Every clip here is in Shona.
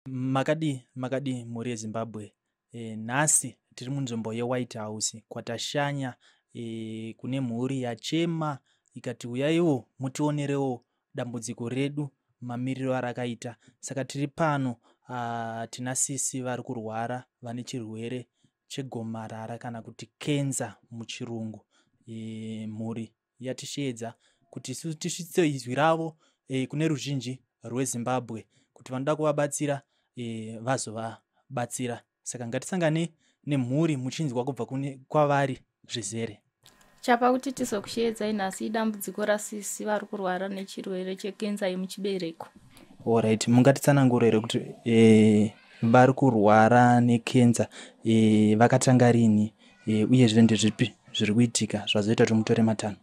Makadii makadii mhuri yeZimbabwe. Nhasi tiri munzvimbo yeWhite House kwatashanya kune mhuri yachema ikati uyaiwo mutionerewo dambudziko redu mamiriro arakaita. Saka tiri pano tina sisi vari kurwara vane chirwere chegomarara kana kuti kenza muchirungu. Mhuri yatisheedza kuti isu tisvitse izwi ravo kune ruzhinji rweZimbabwe kuti vanoda kuvabatsira vazovabatsira. Saka ngatisangane nemhuri muchinzwa kubva kwavari zvizere. Chapa kuti tizokusheedzai nhasi idambudziko rasisi vari kurwara nechirwere chekenza yemuchibereko. Alright, mungatitsanangura here kuti vari kurwara nekenza vakatanga rini uyezve ndezvipi zviri kuitika zvazoita kuti mutore matanho?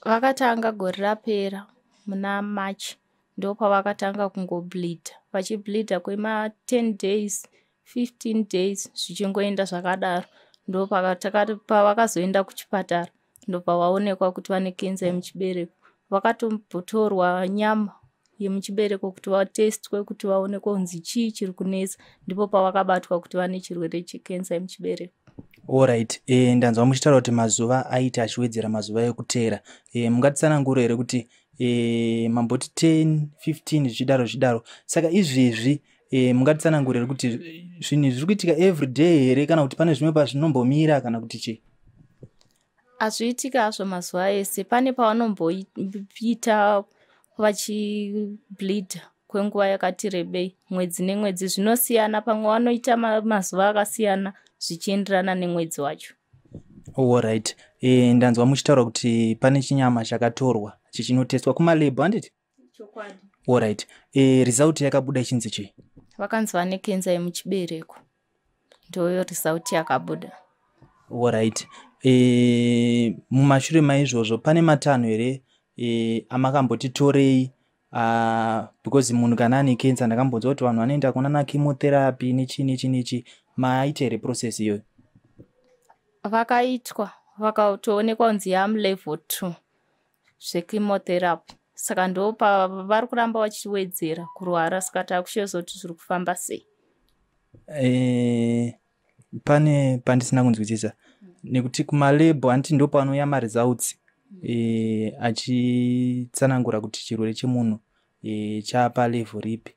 Vakatanga gore rapera muna March, ndopavakatanga kungobleedha, vachibleedha kwema 10 days, 15 days, zvichingoenda zvakadaro. Ndopavakazoenda kuchipatara, ndopavaonekwa kuti vane kenza yemuchibereko. Vakatombotorwa nyama yemuchibereko kuti vatestwe kuti vaonekwe kunzi chii chiri kunetsa, ndipo pavakabatwa kuti vane chirwere chekenza yemuchibereko. Alright, ndanzwa muchitaura kuti mazuva aiti achiwedzera mazuva ekuteera. Mungatitsanangura here kuti mamboti 10, 15 zvichidaro zvichidaro. Saka izvezvi mungatitsanangura here kuti zvinhu zviri kuitika everyday here kana kuti pane zvimwe pazvinombomira kana kuti chii? Hazviitiki hazvo mazuva ese. Pane pavanomboita vachibleedha kwenguva yakati rebei, mwedzi nemwedzi zvinosiyana. Pamwe vanoita mazuva akasiyana zvichienderana nemwedzi wacho. Alright, ndanzwa muchitaura kuti pane chinyama chakatorwa chichinotestwa kumalab, handiti? Chokwadi. Alright, result yakabuda ichinzi chii? Vakanzi vane kenza yemuchibereko, ndoyo result yakabuda. Alright, mumashure maizvozvo pane matanho here amakamboti torei? Because munhu kana ane kenza ndakambonzwa kuti vanhu vanoenda kunana chemotherapy nechii nechii nechii. Maita here process iyoyo? Vakaitwa, vakatoonekwa kunzi yamulevel 2 zvechemotherapy, saka ndopavari kuramba vachiwedzera kurwara, saka taakusheza kuti zviri kufamba sei. Pane pandisina kunzwisisa, nekuti kumalab handiti ndo panouya maresults achitsanangura kuti chirwere chemunhu chapa level ripi?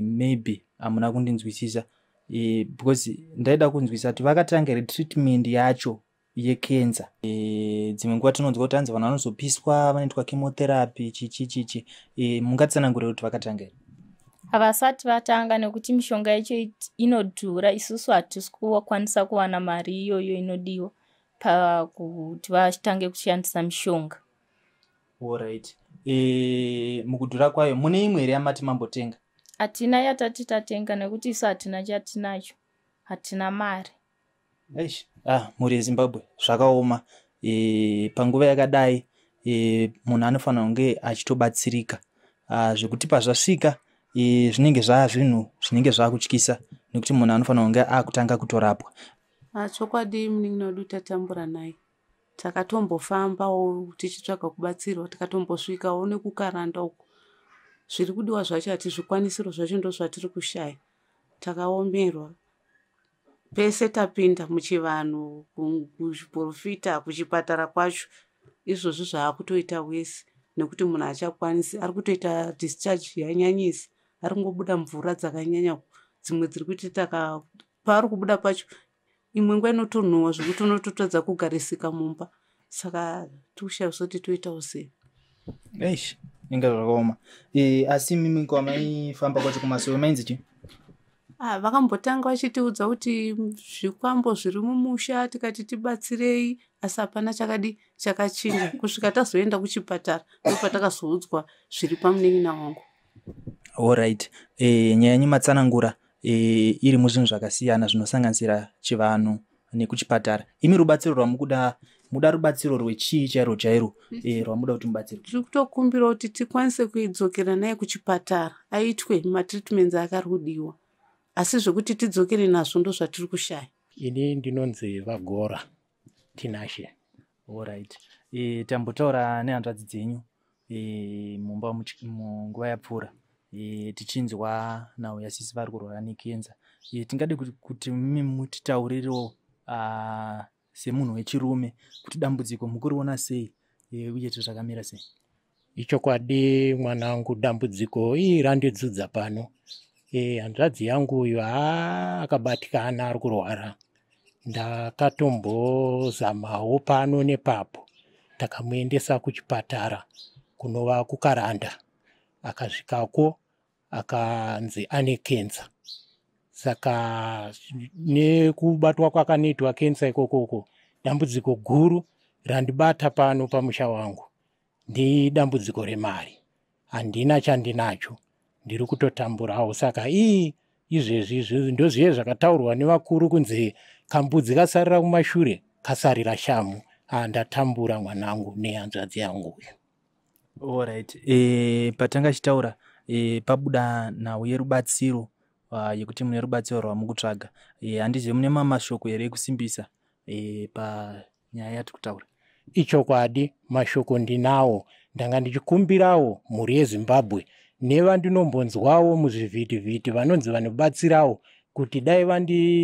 Maybe hamuna kundinzwisisa, because ndaida kunzwisisa kuti vakatanga here treatment yacho yekenza. Dzimwe nguva tinonzwa kuti hanzi vanhu vanozopiswa, vanoitwa chemotherapy, chichi chichi. Mungatitsanangurire kuti vakatanga here? Havasati vatanga nekuti mishonga yacho inodhura. Isusu hatisi kukwanisa kuwana mari iyoyo inodiwa pakuti vatange kushandisa mishonga. Alright, mukudhura kwayo mune imwe here yamati mambotenga? Hatina yatati tatenga nekuti isu hatina chatinacho, hatina mari. Eish, mhuri yeZimbabwe, zvakaoma. Panguva yakadai munhu anofanira kunge achitobatsirika, zvekuti pazvasvika zvinenge zvaa zvinhu zvinenge zvaakutyisa nekuti munhu anofanira kunge akutanga kutorapwa. Chokwadi munin'ina wedu tatambura naye. Takatombofambawo tichitsvaga kubatsirwa, tikatombosvikawo nekuKaranda uko. Zviri kudiwa zvacho hati zvikwanisiro zvacho ndo zvatiri kushaya. Takaomerwa pese, tapinda muchivanhu, kuzviprofita, kuchipatara kwacho. Izvozvi zvaakutoita wese nekuti munhu achakwanisi, ari kutoita discharge yanyanyisa, ari kungobuda mvura dzakanyanya, dzimwe dziri kutoita paari kubuda pacho imwe nguva inotonhuhwa zvekuti unototadza kugarisika mumba, saka tikushayisa kuti toitawo sei. Eish, inga zvakaoma. Asi mimi kwamaifamba kwacho kumasowe mainzi chii? Vakambotanga vachitiudza kuti zvikwambo zviri mumusha, tikati tibatsirei, asi hapana chakadi chakachinja kusvika tazoenda kuchipatara, ndopatakazoudzwa zviri pamunin'ina wangu. Alright, nyaya yenyu matsanangura iri muzvinhu zvakasiyana zvinosanganisira chivanhu nekuchipatara. Imi rubatsiro rwamukuda, muda rubatsiro rwechii chairwo chairwo rwamuda kuti mubatsirwe? Tiri kutokumbira kuti tikwanise kuidzokera naye kuchipatara aitwe matreatments akari kudiwa, asi zvekuti tidzokere nazvo ndo zvatiri kushaya. Ini ndinonzi VaGora Tinashe. Alright, tambotaura nehanzvadzi dzenyu mumba munguva yapfuura. Tichinzwa nhau yasisi vari kurwara nekenza. Tingade kuti mimi mutitaurirewo semunhu wechirume kuti dambudziko mukuriona sei, uye zvakamira sei? Ichokwadi mwanangu, dambudziko iri randidzudza pano. Hanzvadzi yangu uyu haa akabatikana, ari kurwara. Ndakatombozamawo pano nepapo, takamuendesa kuchipatara kunova kuKaranda. Akasvikako akanzi ane kenza. Saka nekubatwa kwakanoitwa kenza ikokoko, dambudziko guru randibata pano pamusha wangu ndidambudziko remari. Handina chandinacho, ndiri kutotamburawo. Saka ii izvezvi ndozviye zvakataurwa nevakuru kunzi kambudzi kasarira kumashure kasarira shamu. Ndatambura mwanangu nehanzvadzi yangu uyu. Alright. Patanga chitaura pabuda nhau yerubatsiro, yekuti mune rubatsiro rwamukutsvaga. Handizivi mune mamashoko here ekusimbisa panyaya yatiri kutaura? Ichokwadi, mashoko ndinawo. Ndanga ndichikumbirawo mhuri yeZimbabwe nevandinombonzwawo muzvivhitivhiti vanonzi vanobatsirawo kuti dai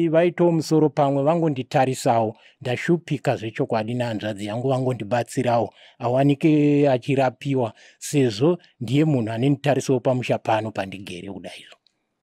vaitawo musoro pamwe vangonditarisawo. Ndashupika zvechokwadi nehanzvadzi yangu, vangondibatsirawo awanike achirapiwa, sezvo ndiye munhu anonditarisawo pamusha pano pandigere kudaizvo.